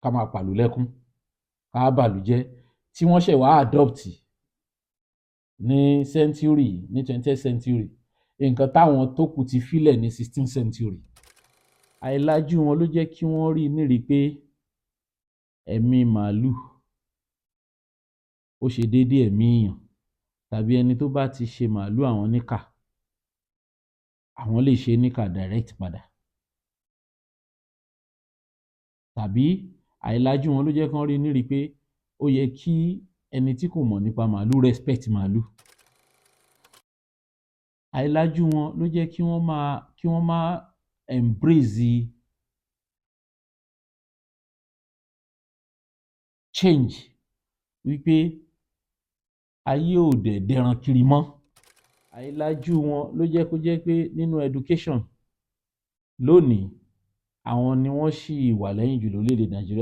Ká máa pàlú lẹ́kún, ká bàlú jẹ́, tí wọ́n ṣẹ̀ wá adopt ní century, ní 20th century, nǹkan táwọn tó kù ti filẹ̀ ní 16th century. Àìlajú wọn ló jẹ́ kí wọ́n rí nírìí pé ẹ̀mí màálù ó ṣe déédé ẹ̀mí èèyàn, tàbí ẹni tó bá ti ṣe màálù àwọn níkà, àwọn lè ṣe é níkà direct padà. Tàbí àìlajú wọn ló jẹ́ kán rí nírìí pé ó yẹ kí ẹni tí kò mọ̀ nípa màálù respect màálù. Àìlajú wọn ló jẹ́ kí wọ́n máa embrace change, wípé ayé ò dẹ̀ dẹran kiri mọ́. Àìlajú wọn ló jẹ́ kó jẹ́ pé nínú education lónìí, àwọn ni wọ́n ṣì wà lẹ́yìn jù lórílẹ̀-èdè Nàìjíríà.